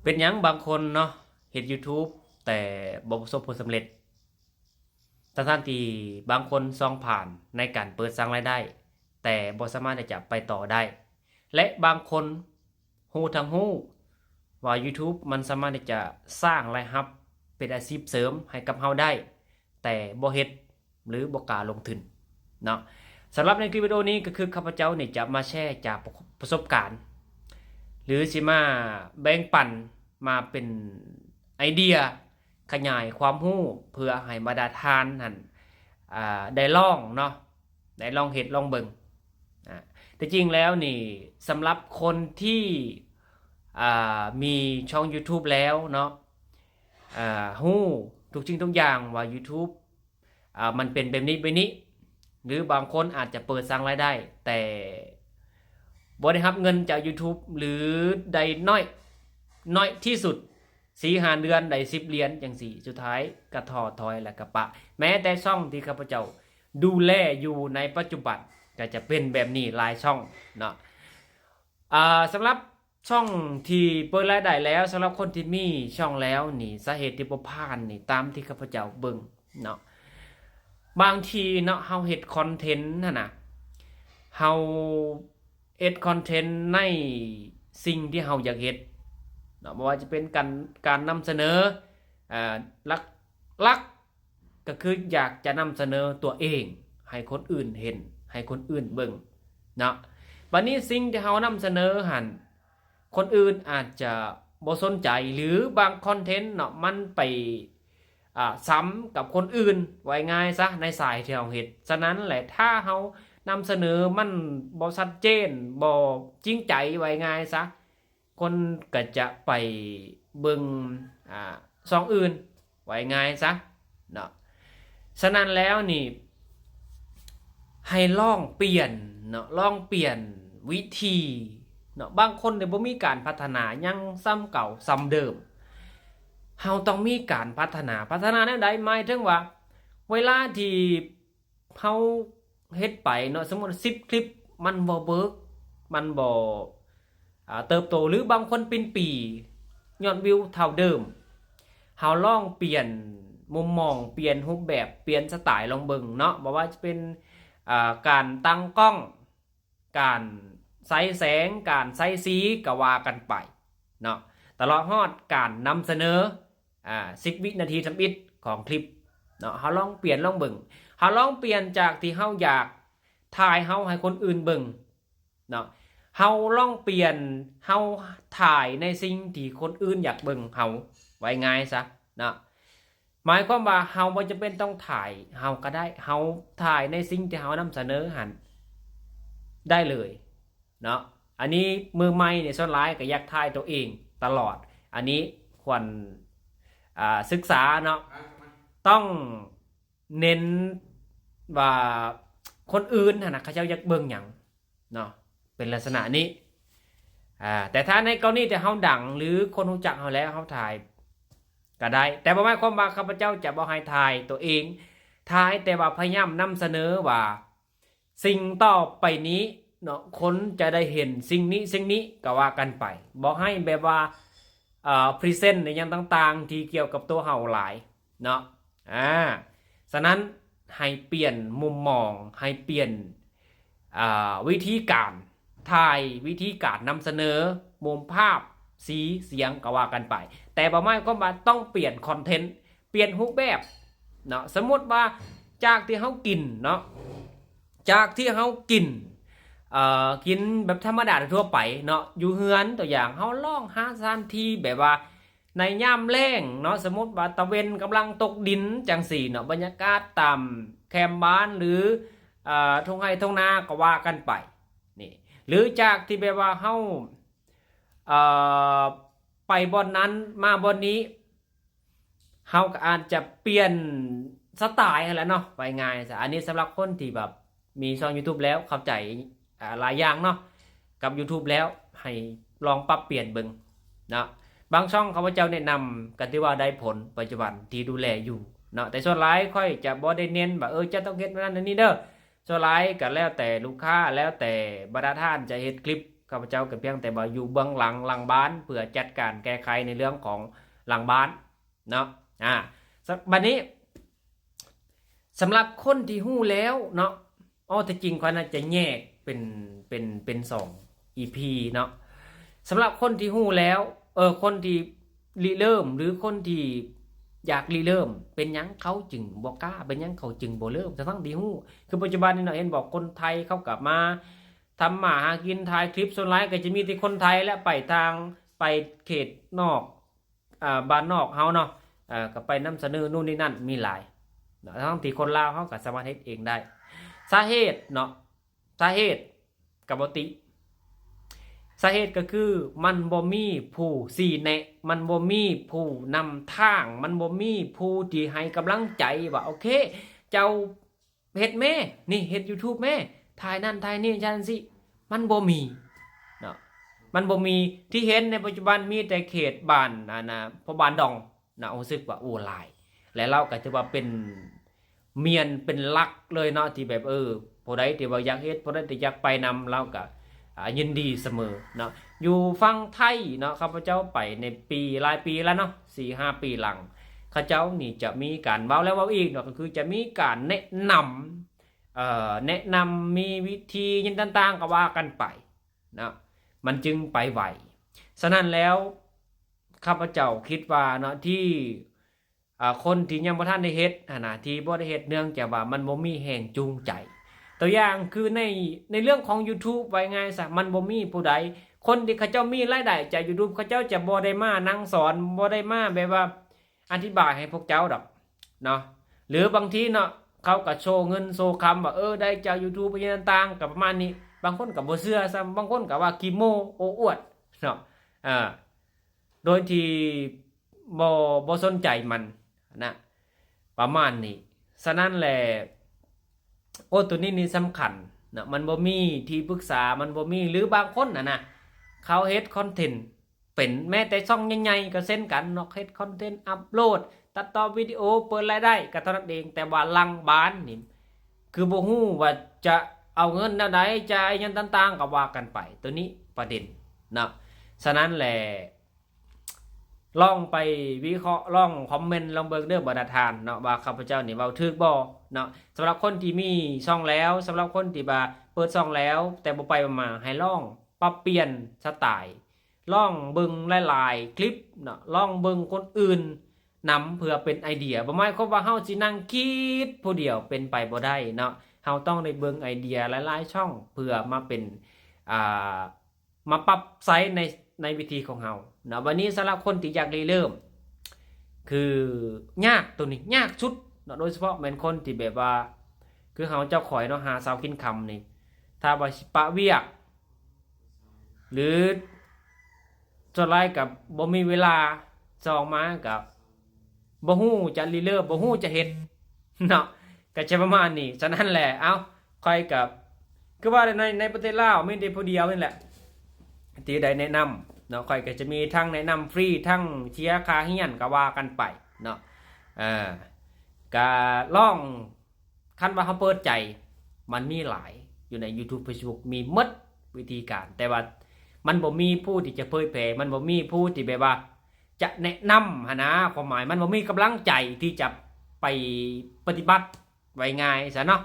ເປັນຫຍັງບາງຄົນເນາະ ເຮັດ YouTube ແຕ່ບໍ່ປະສົບຜົນສຳເລັດ ທັງໆທີ່ບາງຄົນຊ່ອງຜ່ານໃນການເປີດສ້າງລາຍໄດ້ ແຕ່ບໍ່ສາມາດທີ່ຈະໄປຕໍ່ໄດ້ ແລະ ບາງຄົນຮູ້ທັງຮູ້ວ່າ YouTube ມັນສາມາດທີ່ຈະສ້າງລາຍຮັບເປັນອາຊີບເສີມໃຫ້ກັບເຮົາໄດ້ ແຕ່ບໍ່ເຮັດ ຫຼື ບໍ່ກ້າລົງທຶນເນາະ. ສຳລັບໃນຄລິບວິດີໂອນີ້ກໍຄືຂ້າພະເຈົ້ານີ້ຈະມາແຊຈາກປະ ປະສົບການ ຫຼື ຊິມາແບ່ງປັນ ມາເປັນໄອເດຍຂະຫຍາຍຄວາມຮູ້ ເພື່ອໃຫ້ບັນດາທ່ານຫັ້ນ ອ່າ ໄດ້ລອງເນາະ ໄດ້ລອງເຮັດລອງເບິ່ງ. ອ່າ ແຕ່ຈິງແລ້ວນີ້ ສຳລັບຄົນທີ່ ອ່າ ມີຊ່ອງ YouTube ແລ້ວເນາະ ອ່າ ຮູ້ທຸກສິ່ງທຸກຢ່າງວ່າ YouTube ອ່າ ມັນເປັນແບບນີ້ແບບນີ້ ຫຼື ບາງຄົນອາດຈະເປີດສ້າງລາຍໄດ້ ແຕ່ບໍ່ໄດ້ຮັບເງິນຈາກ YouTube ຫຼື ໄດ້ໜ້ອຍ ໜ້ອຍທີ່ສຸດ ສີ່ຫ້າເດືອນໄດ້ສິບຫຼຽນຈັ່ງຊີ້ ສຸດທ້າຍກໍທໍ້ຖອຍແລ້ວກໍປະ. ແມ້ແຕ່ຊ່ອງທີ່ຂ້າພະເຈົ້າດູແລຢູ່ໃນປັດຈຸບັນ ກໍຈະເປັນແບບນີ້ຫຼາຍຊ່ອງເນາະ. ອ່າ ສຳລັບຊ່ອງທີ່ເປີດລາຍໄດ້ແລ້ວ ສຳລັບຄົນທີ່ມີຊ່ອງແລ້ວນີ້ ສາເຫດທີ່ບໍ່ຜ່ານນີ້ ຕາມທີ່ຂ້າພະເຈົ້າເບິ່ງເນາະ ບາງທີເນາະ ເຮົາເຮັດຄອນເທັນຫັ້ນນະ ເຮົາເຮັດຄອນເທັນໃນສິ່ງທີ່ເຮົາຢາກເຮັດເນາະ ບໍ່ວ່າຈະເປັນການ ການນຳສະເໜີ ອ່າ ຫຼັກ ຫຼັກ ກໍຄືຢາກຈະນຳສະເໜີຕົວເອງໃຫ້ຄົນອື່ນເຫັນ ໃຫ້ຄົນອື່ນເບິ່ງເນາະ. ບັດນີ້ສິ່ງທີ່ເຮົານຳສະເໜີຫັ້ນ ຄົນອື່ນອາດຈະບໍ່ສົນໃຈ ຫຼື ບາງຄອນເທັນເນາະ ມັນໄປ ອ່າ ຊ້ຳກັບຄົນອື່ນ ເວົ້າງ່າຍຊະ ໃນສາຍທີ່ເຮົາເຮັດ. ສະນັ້ນແຫຼະ ຖ້າເຮົານຳສະເໜີມັນບໍ່ຊັດເຈນ ບໍ່ຈິງໃຈ ເວົ້າງ່າຍຊະ ຄົນກໍຈະໄປເບິ່ງ ອ່າ ຊ່ອງອື່ນ ເວົ້າງ່າຍຊະເນາະ. ສະນັ້ນແລ້ວນີ້ ໃຫ້ລອງປ່ຽນເນາະ ລອງປ່ຽນວິທີເນາະ. ບາງຄົນນີ້ບໍ່ມີການພັດທະນາ ຍັງຊ້ຳເກົ່າຊ້ຳເດີມ. ເຮົາຕ້ອງມີການພັດທະນາ. ພັດທະນາແນວໃດ? ໝາຍເຖິງວ່າ ເວລາທີ່ ເຮົາເຮັດໄປເນາະ ສົມມຸດສິບຄລິບ ມັນບໍ່ເວີກ ມັນບໍ່ ອ່າ ເຕີບໂຕ ຫຼື ບາງຄົນເປັນປີຍອດວິວເທົ່າເດີມ. ເຮົາລອງປ່ຽນມຸມມອງ ປ່ຽນຮູບແບບ ປ່ຽນສະໄຕລ໌ລອງເບິ່ງເນາະ ບໍ່ວ່າຈະເປັນ ອ່າ ການຕັ້ງກ້ອງ ການໃຊ້ແສງ ການໃຊ້ສີ ກໍວ່າກັນໄປເນາະ ຕະຫຼອດຮອດການນຳສະເໜີ ອ່າ ສິບວິນາທີທຳອິດຂອງຄລິບເນາະ. ເຮົາລອງປ່ຽນລອງເບິ່ງ ເຮົາລອງປ່ຽນຈາກທີ່ເຮົາຢາກຖ່າຍເຮົາໃຫ້ຄົນອື່ນເບິ່ງເນາະ ເຮົາລອງປ່ຽນ ເຮົາຖ່າຍໃນສິ່ງທີ່ຄົນອື່ນຢາກເບິ່ງເຮົາ ເວົ້າງ່າຍຊະເນາະ. ໝາຍຄວາມວ່າເຮົາບໍ່ຈຳເປັນຕ້ອງຖ່າຍເຮົາກໍໄດ້ ເຮົາຖ່າຍໃນສິ່ງທີ່ເຮົານຳສະເໜີຫັ້ນໄດ້ເລີຍເນາະ. ອັນນີ້ມືໃໝ່ນີ້ ສ່ວນຫຼາຍກໍຢາກຖ່າຍຕົວເອງຕະຫຼອດ. ອັນນີ້ຄວນ ອ່າ ສຶກສາເນາະ ຕ້ອງເນັ້ນວ່າຄົນອື່ນຫັ້ນນະ ເຂົາເຈົ້າຢາກເບິ່ງຫຍັງເນາະ ເປັນລັກສະນະນີ້. ອ່າ ແຕ່ຖ້າໃນກໍລະນີທີ່ເຮົາດັງ ຫຼື ຄົນຮູ້ຈັກເຮົາແລ້ວ ເຮົາຖ່າຍກໍໄດ້ ແຕ່ບໍ່ໝາຍຄວາມວ່າຂ້າພະເຈົ້າຈະບໍ່ໃຫ້ຖ່າຍຕົວເອງ ຖ່າຍ ແຕ່ວ່າພະຍາຍາມນຳສະເໜີວ່າ ສິ່ງຕໍ່ໄປນີ້ເນາະ ຄົນຈະໄດ້ເຫັນສິ່ງນີ້ ສິ່ງນີ້ ກໍວ່າກັນໄປ. ບໍ່ໃຫ້ແບບວ່າ ເອີ ພຣີເຊັນອີ່ຫຍັງຕ່າງໆ ທີ່ກ່ຽວກັບຕົວເຮົາຫຼາຍເນາະ. ອາ ສະນັ້ນໃຫ້ປ່ຽນມຸມມອງ ໃຫ້ປ່ຽນ ອ່າ ວິທີການຖ່າຍ ວິທີການນຳສະເໜີ ມຸມພາບ ສີ ສຽງ ກໍວ່າກັນໄປ. ແຕ່ບໍ່ໝາຍຄວາມວ່າຕ້ອງປ່ຽນຄອນເທັນ ປ່ຽນຮູບແບບເນາະ. ສົມມຸດວ່າຈາກທີ່ເຮົາກິນເນາະ ຈາກທີ່ເຮົາກິນ ເອີ ກິນແບບທຳມະດາທົ່ວໄປເນາະ ຢູ່ເຮືອນ ຕົວຢ່າງ ເຮົາລອງຫາສະຖານທີ່ແບບວ່າໃນຍາມແລ້ງເນາະ ສົມມຸດວ່າຕາເວັນກຳລັງຕົກດິນຈັ່ງຊີ້ເນາະ ບັນຍາກາດຕາມແຄມບ້ານ ຫຼື ເອີ ທົ່ງໄຮ່ທົ່ງນາ ກໍວ່າກັນໄປນີ້ ຫຼື ຈາກທີ່ແບບວ່າເຮົາ ເອີ ໄປບ່ອນນັ້ນມາບ່ອນນີ້ ເຮົາກໍອາດຈະປ່ຽນສະໄຕລ໌ຫັ້ນແຫຼະເນາະ ເວົ້າງ່າຍຊະ. ອັນນີ້ສຳລັບຄົນທີ່ແບບມີຊ່ອງ YouTube ແລ້ວ ເຂົ້າໃຈ ອ່າ ຫຼາຍຢ່າງເນາະ ກັບ YouTube ແລ້ວ ໃຫ້ລອງປັບປ່ຽນເບິ່ງເນາະ. ບາງຊ່ອງຂ້າພະເຈົ້າແນະນຳ ກໍຖືວ່າໄດ້ຜົນປັດຈຸບັນທີ່ດູແລຢູ່ເນາະ ແຕ່ສ່ວນຫຼາຍຂ້ອຍຈະບໍ່ໄດ້ເນັ້ນວ່າ ເອີ ເຈົ້າຕ້ອງເຮັດແນວນັ້ນແນວນີ້ເດີ. ສ່ວນຫຼາຍກໍແລ້ວແຕ່ລູກຄ້າ ແລ້ວແຕ່ບັນດາທ່ານຈະເຮັດຄລິບ ຂ້າພະເຈົ້າກໍພຽງແຕ່ວ່າຢູ່ເບື້ອງຫຼັງ ຫຼັງບ້ານ ເພື່ອຈັດການແກ້ໄຂໃນເລື່ອງຂອງຫຼັງບ້ານເນາະ. ອາ ສະ ບັດນີ້ ສຳລັບຄົນທີ່ຮູ້ແລ້ວເນາະ, ອໍ ແຕ່ຈິງຂ້ອຍໜ້າຈະແຍກເປັນ ເປັນ ເປັນສອງອີພີເນາະ. ສຳລັບຄົນທີ່ຮູ້ແລ້ວ ເອີ ຄົນທີ່ລິເລີ່ມ ຫຼື ຄົນທີ່ຢາກລິເລີ່ມ ເປັນຫຍັງເຂົາຈຶ່ງບໍ່ກ້າ? ເປັນຫຍັງເຂົາຈຶ່ງບໍ່ເລີ່ມ ທັງໆທີ່ຮູ້? ຄືປັດຈຸບັນນີ້ເນາະ ເຫັນບໍ່ ຄົນໄທເຂົາກໍມາທຳມາຫາກິນ ຖ່າຍຄລິບ ສ່ວນຫຼາຍກໍຈະມີແຕ່ຄົນໄທແຫຼະ ໄປທາງ ໄປເຂດນອກ ອ່າ ບ້ານນອກເຮົາເນາະ ເອີ ກໍໄປນຳສະເໜີນູ່ນນີ້ນັ້ນ ມີຫຼາຍເນາະ ທັງທີ່ຄົນລາວເຮົາກໍສາມາດເຮັດເອງໄດ້. ສາເຫດເນາະ ສາເຫດກໍບໍ່ຕິ ສາເຫດກໍຄືມັນບໍ່ມີຜູ້ຊີ້ແນະ, ມັນບໍ່ມີຜູ້ນຳທາງ, ມັນບໍ່ມີຜູ້ທີ່ໃຫ້ກຳລັງໃຈວ່າ ໂອເຄ ເຈົ້າ ເຮັດແມ້ ນີ້ ເຮັດຢູທູບແມ້ ຖ່າຍນັ້ນຖ່າຍນີ້ ຈັ່ງຊັ້ນຈັ່ງຊີ້ ມັນບໍ່ມີເນາະ ມັນບໍ່ມີ. ທີ່ເຫັນໃນປັດຈຸບັນມີແຕ່ເຂດບ້ານ ອັນນະ ພໍ່ບ້ານດອງນະ ຮູ້ສຶກວ່າ ໂອ້ ຫຼາຍ ແລະ ລາວກໍຖືວ່າເປັນ ມຽນເປັນຫຼັກເລີຍເນາະ ທີ່ແບບ ເອີ ຜູ້ໃດທີ່ວ່າຢາກເຮັດ ຜູ້ໃດທີ່ຢາກໄປນຳ ລາວກໍ ອ່າ ຍິນດີສະເໝີເນາະ. ຢູ່ຝັ່ງໄທເນາະ ຂ້າພະເຈົ້າໄປໃນປີ ຫຼາຍປີແລ້ວເນາະ ສີ່ຫ້າປີຫຼັງ ເຂົາເຈົ້ານີ້ຈະມີການເວົ້າແລ້ວເວົ້າອີກເນາະ ກໍຄືຈະມີການແນະນຳ ເອີ ແນະນຳ ມີວິທີຫຍັງຕ່າງໆ ກໍວ່າກັນໄປເນາະ ມັນຈຶ່ງໄປໄວ. ສະນັ້ນແລ້ວ ຂ້າພະເຈົ້າຄິດວ່າເນາະ ທີ່ ອ່າ ຄົນທີ່ຍັງບໍ່ທັນໄດ້ເຮັດຫັ້ນນະ ທີ່ບໍ່ໄດ້ເຮັດ ເນື່ອງຈາກວ່າມັນບໍ່ມີແຮງຈູງໃຈ. ຕົວຢ່າງຄືໃນ ໃນເລື່ອງຂອງຢູທູບ ເວົ້າງ່າຍຊະ ມັນບໍ່ມີຜູ້ໃດ ຄົນທີ່ເຂົາເຈົ້າມີລາຍໄດ້ຈາກຢູທູບ ເຂົາເຈົ້າຈະບໍ່ໄດ້ມານັ່ງສອນ ບໍ່ໄດ້ມາແບບວ່າອະທິບາຍໃຫ້ພວກເຈົ້າດອກເນາະ. ຫຼືບາງທີເນາະ ເຂົາກໍໂຊເງິນໂຊຄຳວ່າ ເອີ ໄດ້ຈາກຢູທູບ ອີ່ຫຍັງຕ່າງໆ ກໍປະມານນີ້. ບາງຄົນກໍບໍ່ເຊື່ອຊ້ຳ ບາງຄົນກໍວ່າຂີ້ໂມ້ໂອ້ອວດເນາະ ເອີ ໂດຍທີ່ບໍ່ ບໍ່ສົນໃຈມັນນະ ປະມານນີ້. ສະນັ້ນແຫຼະ ໂອ້ ໂຕນີ້ນີ້ສຳຄັນນະ ມັນບໍ່ມີທີ່ປຶກສາ ມັນບໍ່ມີ ຫຼືບາງຄົນຫັ້ນນະ ເຂົາເຮັດຄອນເທັນເປັນ ແມ້ແຕ່ຊ່ອງໃຫຍ່ໆກໍເຊັ່ນກັນເນາະ ເຮັດຄອນເທັນ ອັບໂຫຼດ ຕັດຕໍ່ວິດີໂອ ເປີດລາຍໄດ້ກໍເທົ່ານັ້ນເອງ ແຕ່ວ່າຫຼັງບ້ານນີ້ ຄືບໍ່ຮູ້ວ່າຈະເອົາເງິນແນວໃດ ຈ່າຍຫຍັງຕ່າງໆ ກໍວ່າກັນໄປ ໂຕນີ້ປະເດັນເນາະ. ສະນັ້ນແຫຼະ ລອງໄປວິເຄາະ ລອງຄອມເມັນລອງເບິ່ງເດີບັນດາທ່ານເນາະ ວ່າຂ້າພະເຈົ້ານີ້ເວົ້າຖືກບໍ່ເນາະ. ສຳລັບຄົນທີ່ມີຊ່ອງແລ້ວ ສຳລັບຄົນທີ່ວ່າເປີດຊ່ອງແລ້ວ ແຕ່ບໍ່ໄປບໍ່ມາ ໃຫ້ລອງປັບປ່ຽນສະໄຕ ລອງເບິ່ງຫຼາຍໆຄລິບເນາະ ລອງເບິ່ງຄົນອື່ນນຳ ເພື່ອເປັນໄອເດຍ. ບໍ່ໝາຍຄວາມວ່າເຮົາຊິນັ່ງຄິດຜູ້ດຽວ ເປັນໄປບໍ່ໄດ້ເນາະ ເຮົາຕ້ອງໄດ້ເບິ່ງໄອເດຍຫຼາຍໆຊ່ອງ ເພື່ອມາເປັນ ອ່າ ມາປັບໃຊ້ໃນ ໃນວິທີຂອງເຮົາເນາະ. ບັດນີ້ສຳລັບຄົນທີ່ຢາກລິເລີ່ມ ຄືຍາກ ໂຕນີ້ຍາກສຸດເນາະ ໂດຍສະເພາະແມ່ນຄົນທີ່ແບບວ່າ ຄືເຮົາເຈົ້າຂ້ອຍເນາະ ຫາເຊົ້າກິນຄ່ຳນີ້ ຖ້າວ່າຊິປະວຽກ ຫຼືສ່ວນຫຼາຍກໍບໍ່ມີເວລາ ສອງມາກໍ ບໍ່ຮູ້ຈະລິເລີ່ມ ບໍ່ຮູ້ຈະເຮັດເນາະ ກໍຈະປະມານນີ້. ສະນັ້ນແຫຼະ ເອົ້າ ຂ້ອຍກໍຄືວ່າໃນ ໃນປະເທດລາວມີແຕ່ຜູ້ດຽວນີ້ແຫຼະ ທີ່ໄດ້ແນະນຳເນາະ. ຂ້ອຍກໍຈະມີທັງແນະນຳຟຣີ ທັງເສຍຄ່າຮຽນ ກໍວ່າກັນໄປເນາະ. ເອີ ກໍລອງ ຄັນວ່າເຮົາເປີດໃຈ ມັນມີຫຼາຍ ຢູ່ໃນຢູທູບ ເຟສບຸກ ມີໝົດວິທີການ ແຕ່ວ່າມັນບໍ່ມີຜູ້ທີ່ຈະເຜີຍແຜ່ ມັນບໍ່ມີຜູ້ທີ່ແບບວ່າຈະແນະນຳຫັ້ນນາ ຄວາມໝາຍມັນບໍ່ມີກຳລັງໃຈທີ່ຈະໄປປະຕິບັດ ເວົ້າງ່າຍຊະເນາະ.